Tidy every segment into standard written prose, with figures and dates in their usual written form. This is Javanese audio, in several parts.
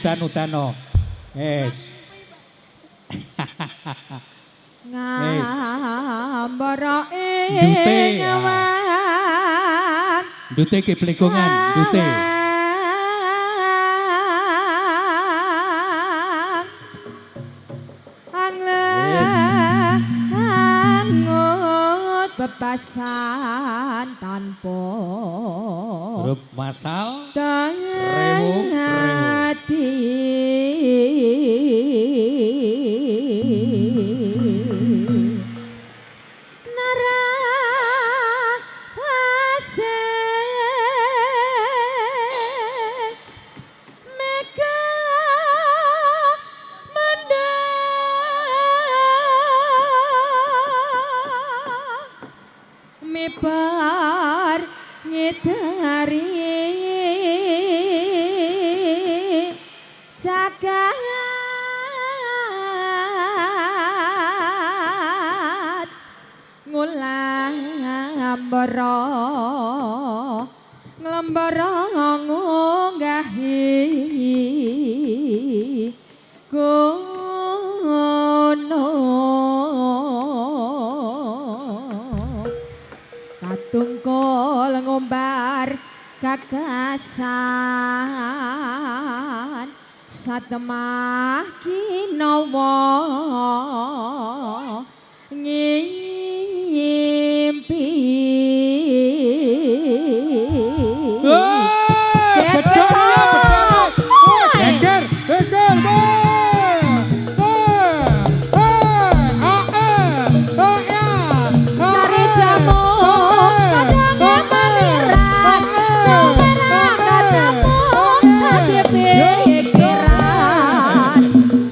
udan-udano. Wes. Ngambara Dute, ing ya. wan. Dute ke plegongan, dute. Anglangut bebasan tanpa Grup masal Rewu, rewu. Dadi narase mega menda mibar ngidari jagat ngulambara nglembara ngunggahi gunung katungkul ngumbar gagasan satemah kinawa ngimpi. Wah, bedono, bedono. Geger, geger, wah. Wah, wah, a, e, a, ya, a, Sari e, jamu a, e, kadang a, e, meniran a, e, semerang a, e, ketemu a, e, hati yo, pikiran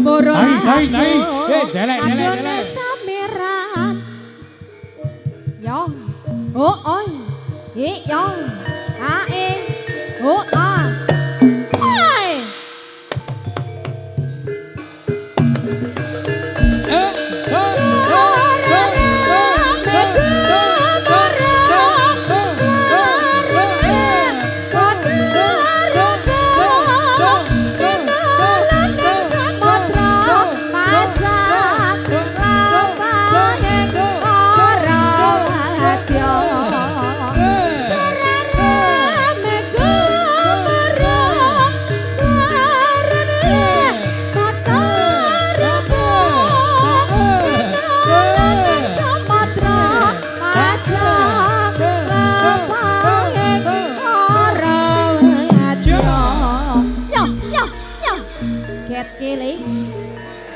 burung Naik, naik, naik. Eh, jelek, jelek, adone jelek. samiran yo oh oi i yo a e o a oi. Eh, eh, eh, eh, eh, eh, eh, eh, eh,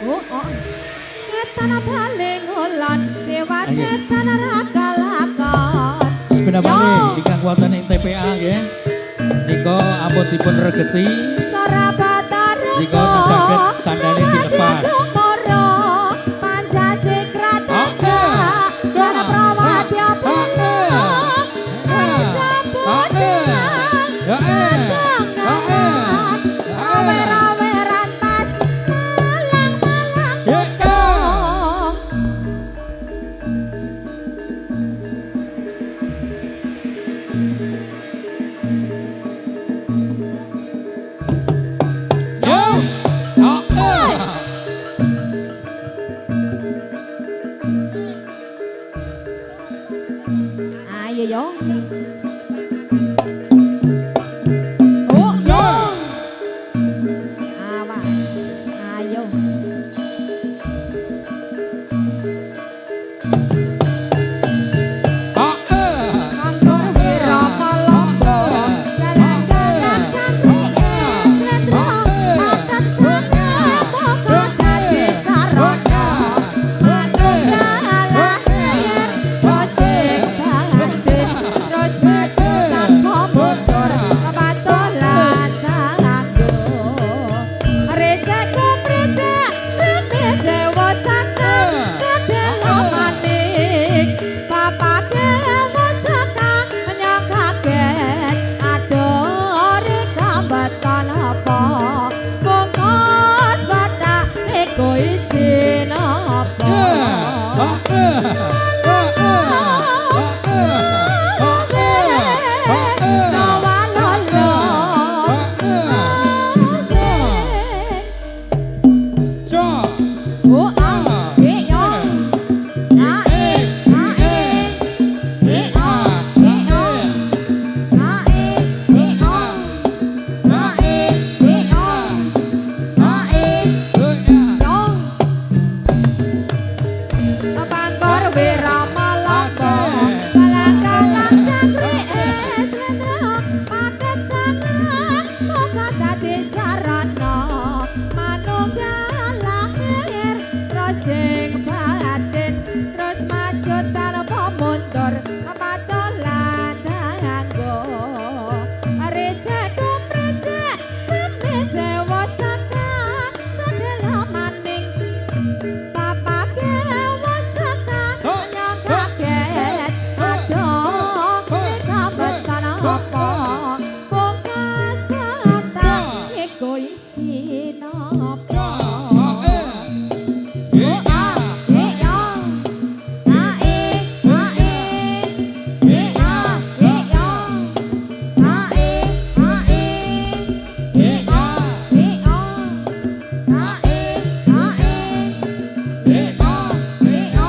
Oh, oh. Setan paling ngulon, dewa setan raga lakon. Sepindah malih ingkang wonten ing TPA nggih. Nika ampun dipun regeti. Sora Batara. Nika saged sandale dilepas. O A E O A E A E E O E O A E E O A E E O A E Yo. Pangkor Wiramalaka Kalang-kalang cangkrike slendra paket sangan muga dadi sarana manunggal lahir terus sing batin terus maju tanpa mundur patolan tanggo recek kumrecek tembe sewa saka sedela maning papake wasaka nyang kaget adoh kabetan apa pungkasata iku isi napa. O A E O A E A E E A E O A E A E E O E O A E A E E O E O.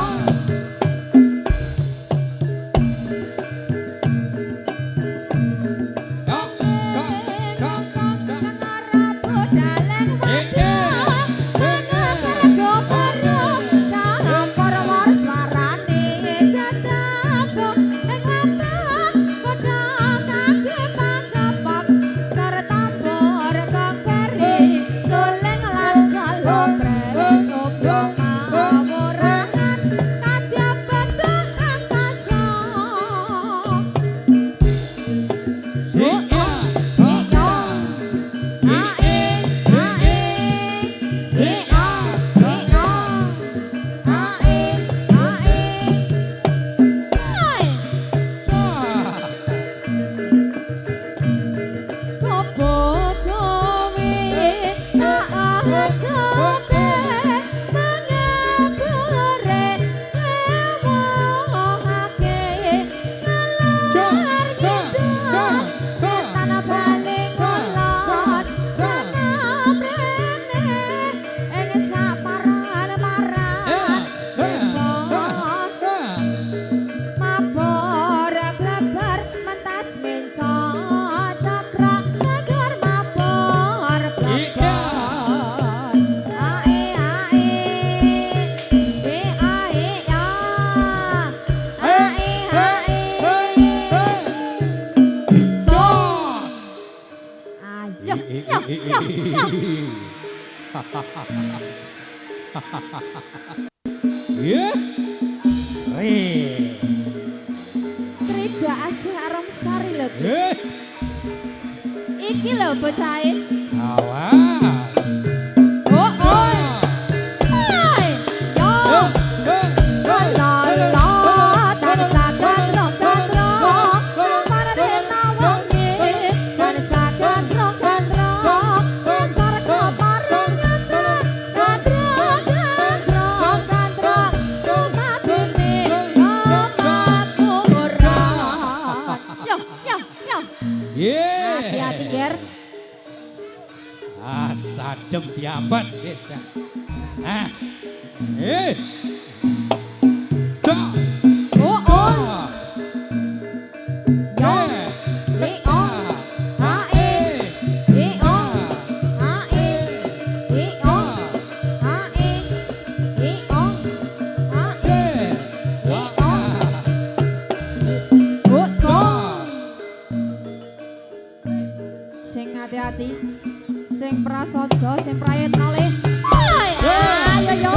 Mabur bleber mentas menco cakra tegar mabur bleber ae ae e ae a ae ae so ayo yo yo yo. Ye. Re. Trida Asih Aromsari lho. Eh. Iki lho bocahe. Awas. Oh oh. Hai. Yo. La la tansah gandrung gandrung pareta wengi tansah gandrung gandrung sarga pareng gandrung gandrung gandrung gandrung dumadune kamakuran. Yo yo yo. Ye. Hati-hati ger. Ah, sadem diambat. Ah. Eh. Da. Oh oh. Yo. E O A E E O A E E O A E E O A E E O O so. Sing hati-hati, sing prasaja, sing prayitna le. Ayo yo.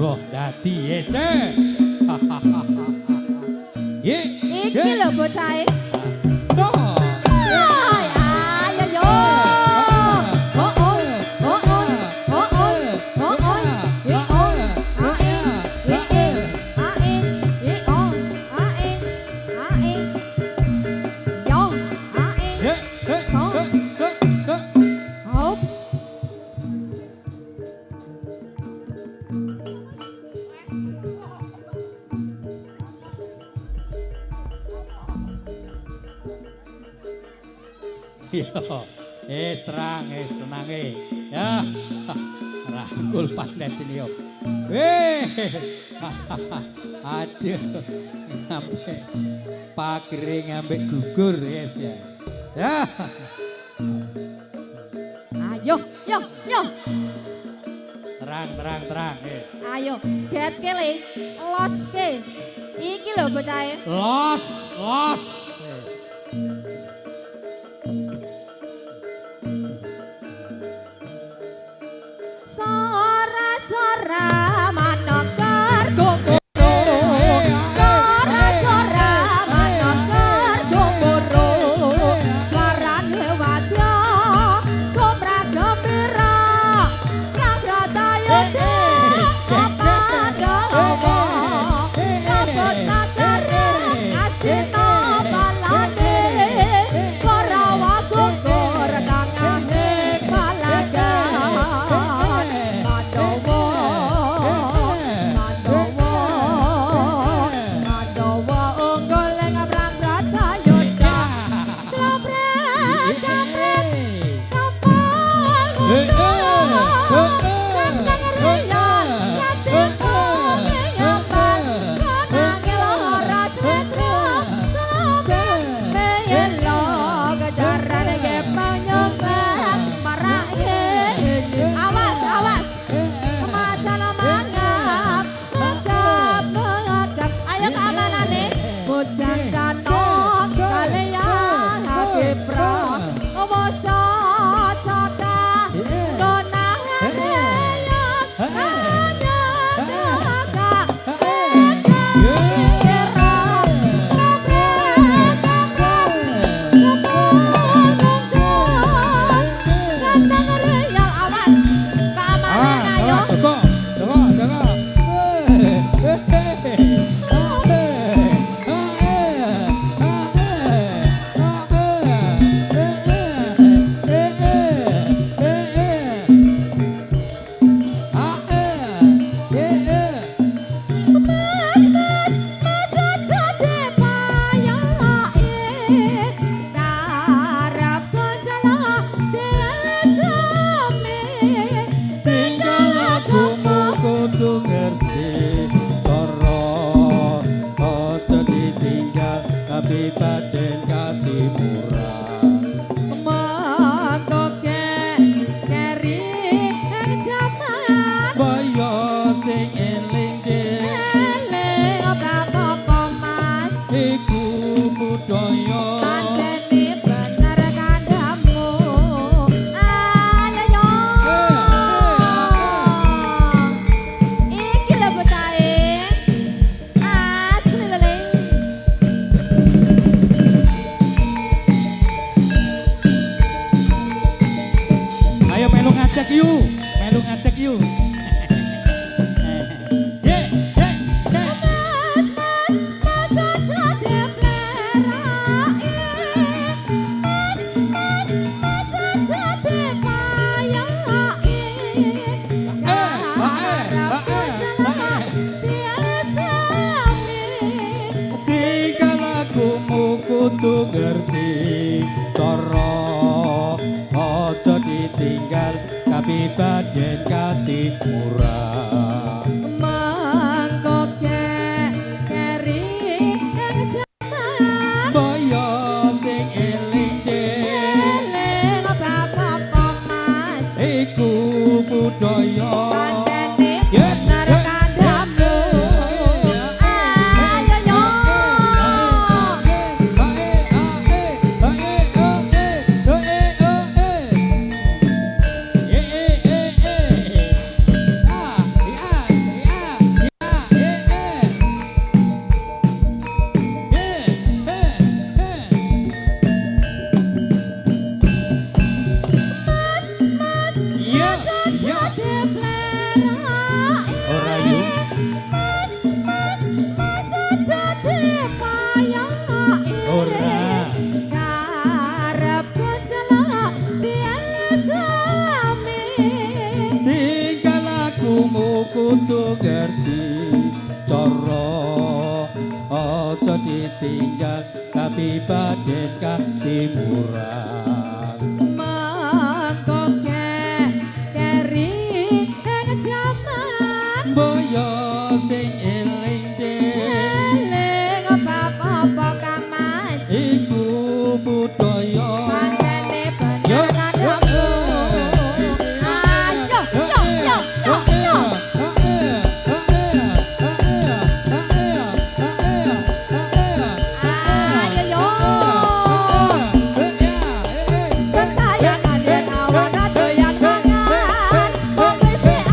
Wah, dadi yes. Ye. Iki lho bocahe. No. Ay, ayo yo. Oh oh, oh oh, oh oh, oh oh, ye oh, a e, ye e, a e, ye oh, a e, a e. Yo, a e. Ye, ye, ye, ye, ye. Hop. Yo, terang, tenang Ya, rangkul panet ini yo. Weh, aduh, sampai pagere ngambek gugur yes ya. Ya, Ayo, yo, yo. terang, terang, terang. Ayo, getke le, loske. Iki lho bocahe. Los, los. Sora-sora manuk kergo. Sora-sora manuk kergo. Suarane wadya gomra gembira. Prabratayuda Pandhawa. Kabut nagara Astina balane. Karawa gugur tangahe palagan. Pandhawa, Pandhawa, Pandhawa unggul ing Prang Bratayuda. Slobret jambret kapal ngundang. Kandang riyan Raden Pangeyapan. Konange lara cetro slobret meyelo kejaran gepang nyobat marake. Awas, awas. Macan mangap, mangap, mangap. Ayo keamanane. Bujang kanok kaliyan hakipra. Waca caka konangan reyot. Hanya daga kira. Slobret jambret kapal ngundang. Kandang reyot. Awas. Keamanan ayo. Joko, Joko, Joko. Mas, mas, mas aja dipayake. Tarap gejala desame. Tinggal lagumu kudu ngerti cara aja ditinggal kabibaden katimurah. Monggo keri ing jaman. Kaya sing eling Eling apa-apa Mas. Iku budaya. Pancene bener kandhamu. Ayo yo. Iki lho bocahe. Asli lho. Ayo melu ngajak yu, melu ngajak yu. Ye, ye, ye. Mas, mas, mas aja diplerake. Mas, mas, mas aja dipayake. Karep gejala biasane. Tinggal lagumu kudu ngerti cara aja ditinggal kabibaden katimurah. Mangko keri ing jaman. Kaya sing eling Eling apa-apa Mas. Iku budaya. Pancene Ye, bener ye, kandhamu. Ayo yo. Aja ditinggal kapibaden katimuran. Mengko keri ing jaman Boyo sing eling eling bab apa Kang Mas iku budaya. Pancene bener nadamu. Ayo yo yo yo yo. Ayo yo. Kekayangan yen awan doyan mangan. Wong wis yen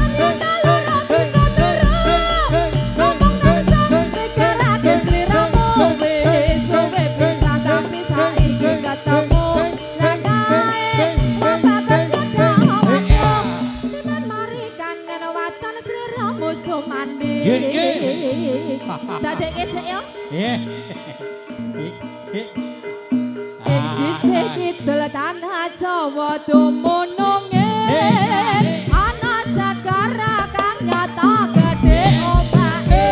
ora bisa turu. Ngomong tansah mikirake sliramu. Wis suwe pisah tapi saiki ketemu. Lah kae babagan godha awakmu. Timan mari kangen waton sliramu sumandi. Dadeke sik yo. Ing sisih kidul tanah Jawa dumununge ana segara kang nyata gedhe ombake.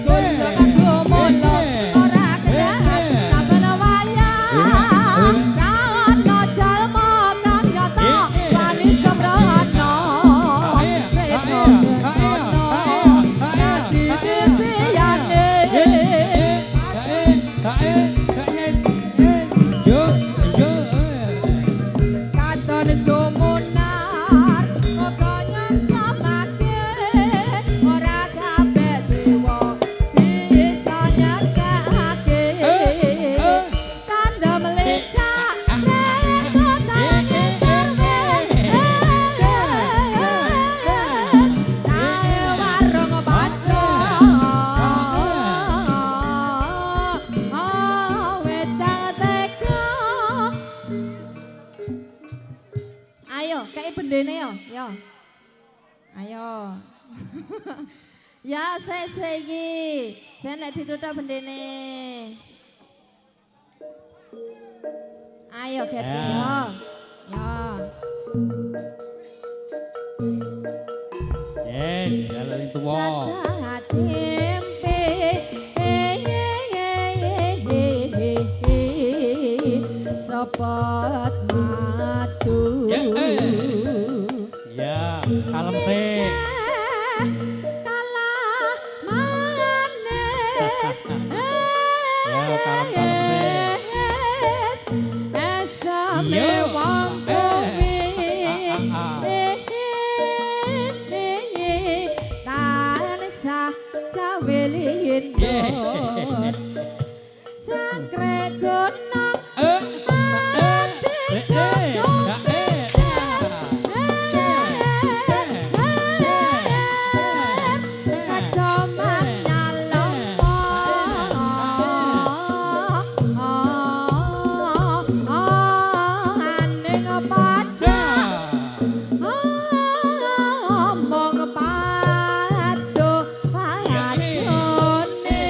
Gunung gumulung ora kedahat saben wayah kaono jalma kang nyata wani semrono. Retno kencana dadi titiyane. Katon sumunar uga nyamsamake ora kabeh dewa bisa nyekake. Tandem lecak reko tangi serwet kae warung baca wedang teko. Ayo, kayak bendene yo, yo. Ayo. Ya, sik sik iki. Ben lek dituthuk bendene. Ayo, Getty yo. Yo. Yes, jalan tuwa. Jaga tempe. Sepet madu. Ya, eh. Ya, kalem sik. Kalah manis. Ya, kalem-kalem sik. Esame Iya. wong Eh. kuwi. Ah, ah, ah. Tansah gawe lindur. Cangkrek gunung Eh, eh, eh, eh, eh, Kecoman nyalompo. Aning pajak omong padu padune.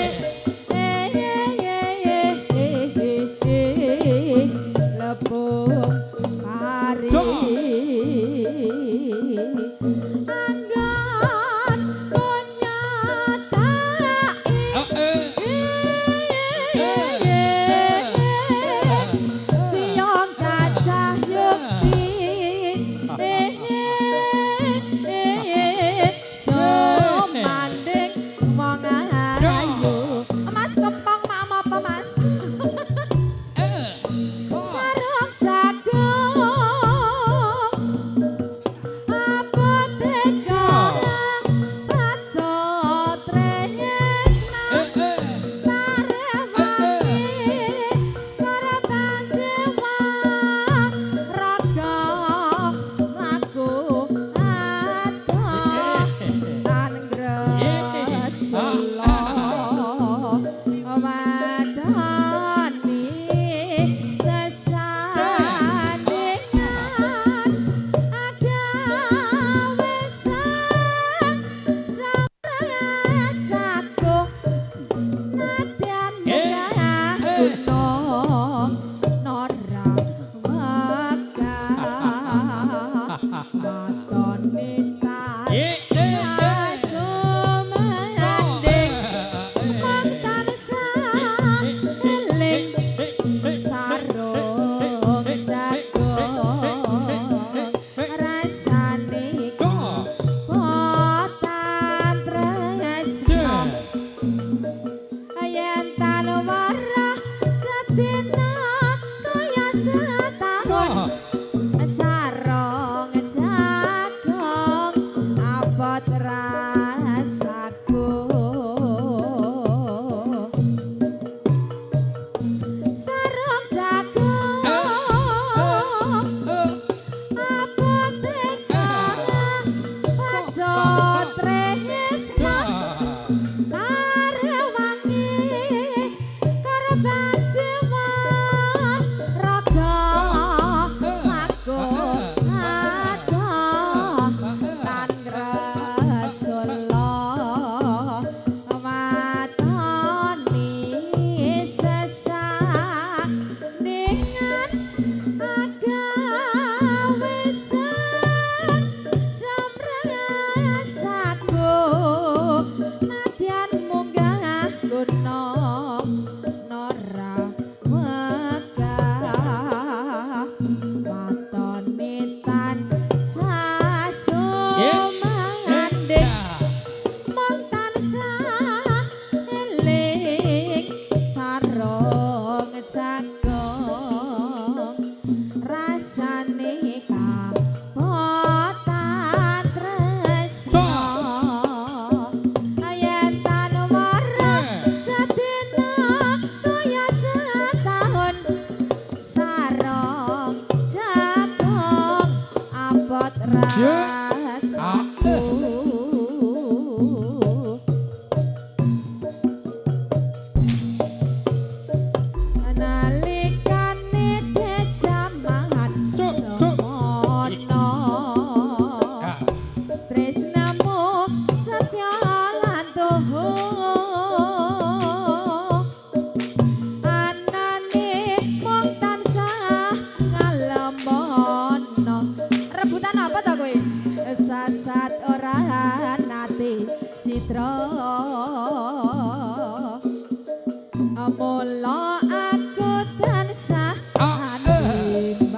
Mula aku tansah animbangi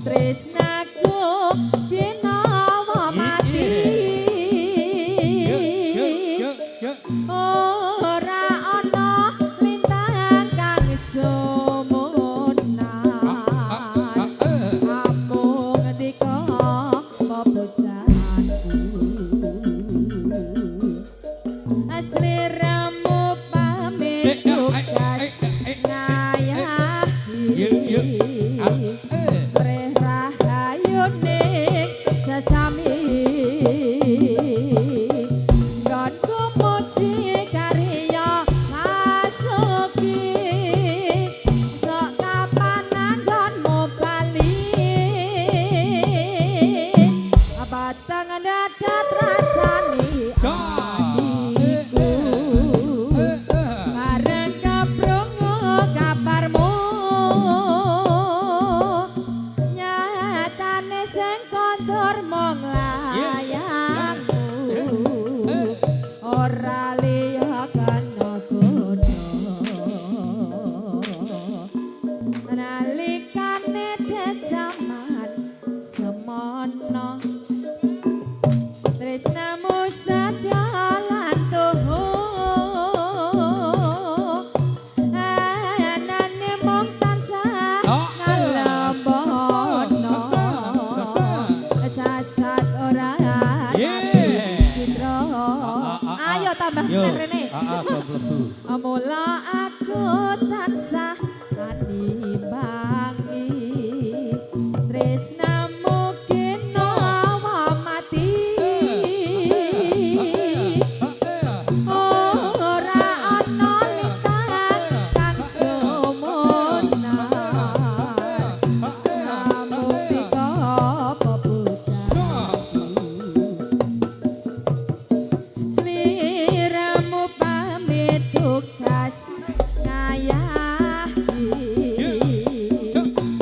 tresnaku ginawa mati. Ora ana lintang kang sumunan, amung ngendika pepujanku. Sliramu pamit tugas ngayahi mrih rahayune sesami. Nggonku muji karya Basuki, sok kapan anggonmu bali. Batang dadat rasane atiku, bareng keprungu kabarmu. Nyatane sing kondur mung layangmu, ora liya kana kono. Nalikane jaman semono, tresnamu sadya lan tuhu. Anane mung tansah ngalembono, sasat ora citra. Ayo tambah rene. Mula aku tansah animbangi tresnamu kinawa mati. Ora ana lintang kang sumunar, namung dika pepujanku. Sliramu pamit tugas ngayahi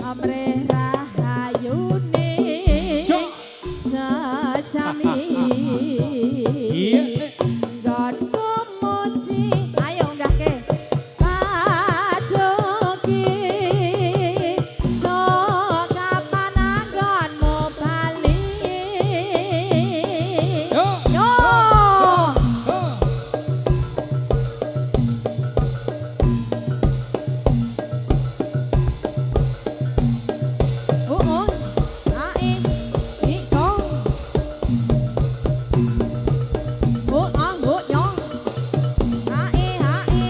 amrih rahayune sesami. Nggonku muji, ayo unggahke Basuki, sok kapan anggonmu bali. Yo. Oh, oh. A, E, I, so. Oh, a, oh, yo. A, E, A, E.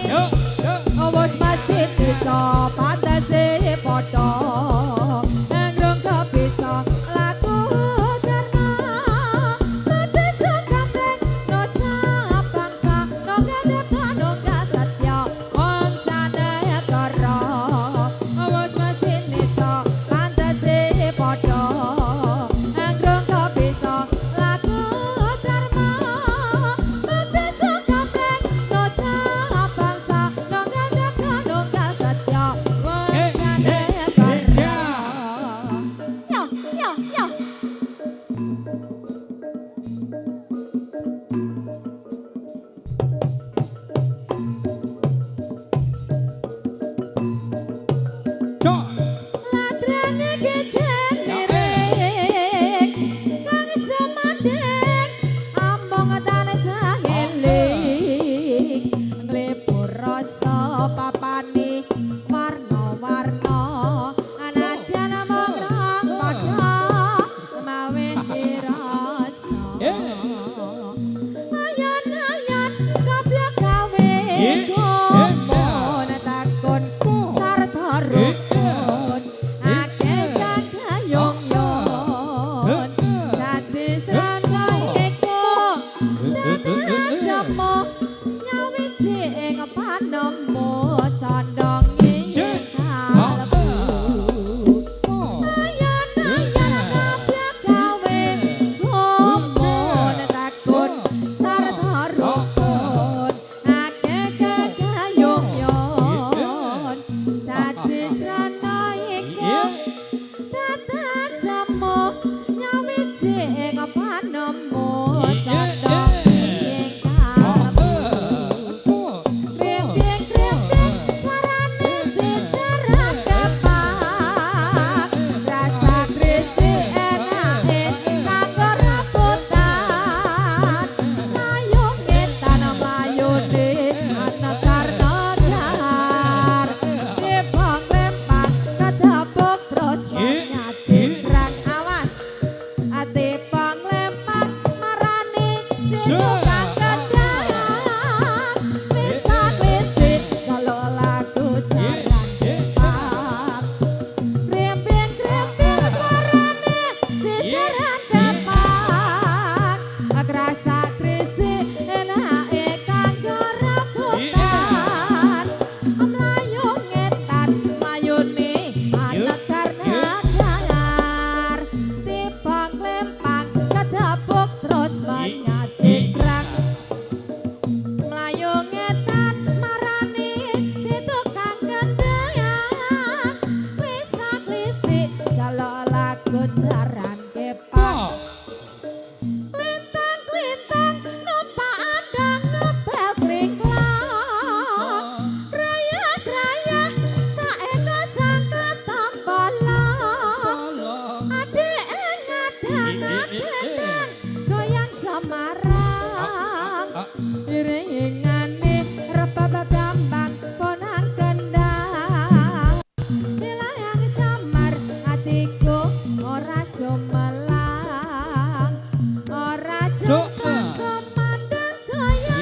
Wis mesti bisa pantese padha ngrung kebisa laku karna pates kabeh dosa bangsa nonga nonga satya wong sanegara. Wis mesti bisa pantese padha ngrung kebisa laku dharma pates kabeh dosa bangsa nonga nonga satya wong sanegara. Yo yo yo. Ladrane gejen lirik kang semandheng amung tansah eling nglebur rasa papane warna-warna anadyan mung rong padha mawe dirasa. Ayan-ayan goblok gawe gumun takon sarta rukun akeh kang gayung yon dadi srana iku dadi nyawiji ing panemu condonge kalbu. Ayan-ayan goblok gawe gumun takon sarta rukun akeh kang gayung yon dadi srana iku dadi nyawiji ing panemu condonge kalbu.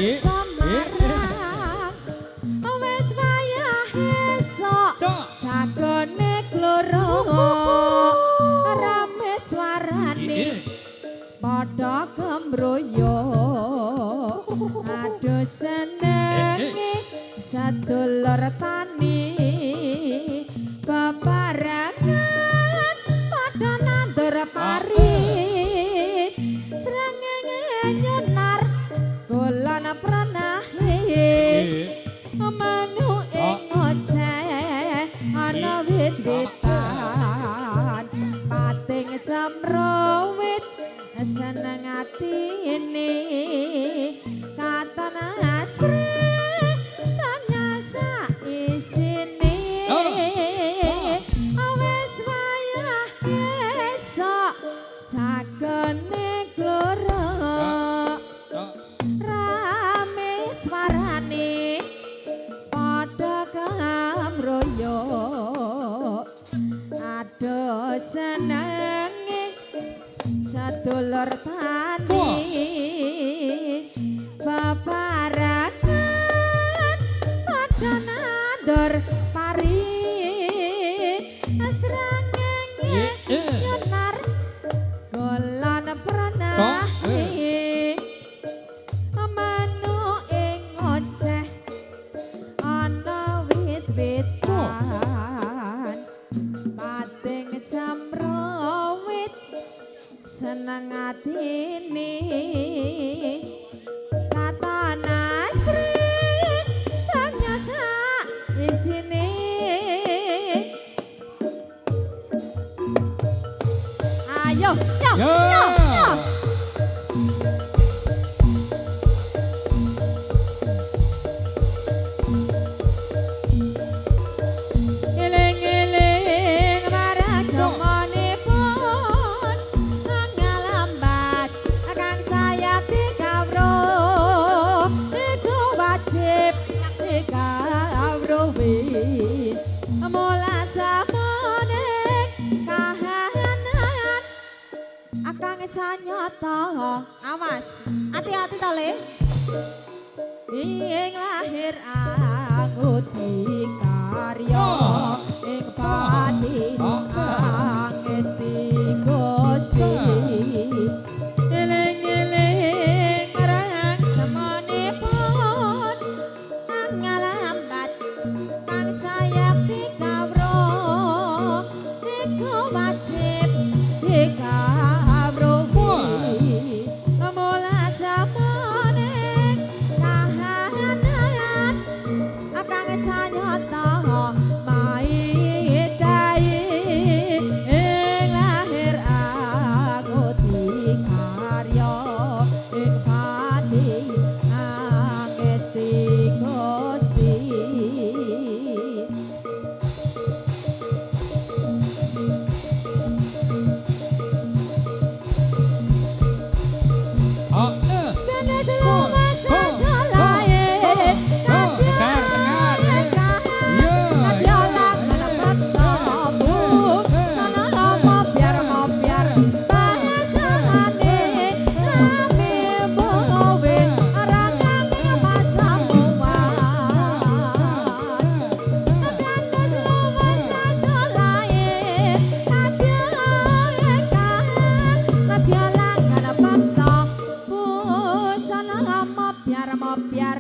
Semarang wis wayah esuk, Sok. Jagone kloro rame swarane, padha kemroyo, aduh senenge sedulur tani, bebarengan padha nandur pari, srengenge nyenar kulon pranahe, manuke ngoceh ana wit-witan, pating cemrowit seneng atine, katon asri tanya saisine. Wis wayah esuk, jagone kloro rame swarane, padha kamroyo, aduh senenge sedulur tani, bebarengan padha nandur pari, srengenge nyenar kulon pranahe, manuke ngoceh ana wit-witan, pating cemrowit seneng atine, katon asri tanya sak isine. Ayo yo Yo. Yo yo. Eling-eling marang semonipun ngalambat kang sayati kawruh, iku wajib dikawruhi, mula samone kahanan akang sanyata. Awas, hati-hati to, Le. Ing lahir angudi karya ing pati angesti Gusti. Eling-eling marang semonipun ngalambat kang sayekti kawruh, iku wajib dikawruhi, mula samone kahanan kang sanyata maidai, ing lahir aku dikarya ing pati angesti Gusti. Oh, eh. Sanes luwes sesalahe. Dengar, dengar. Iya. Biar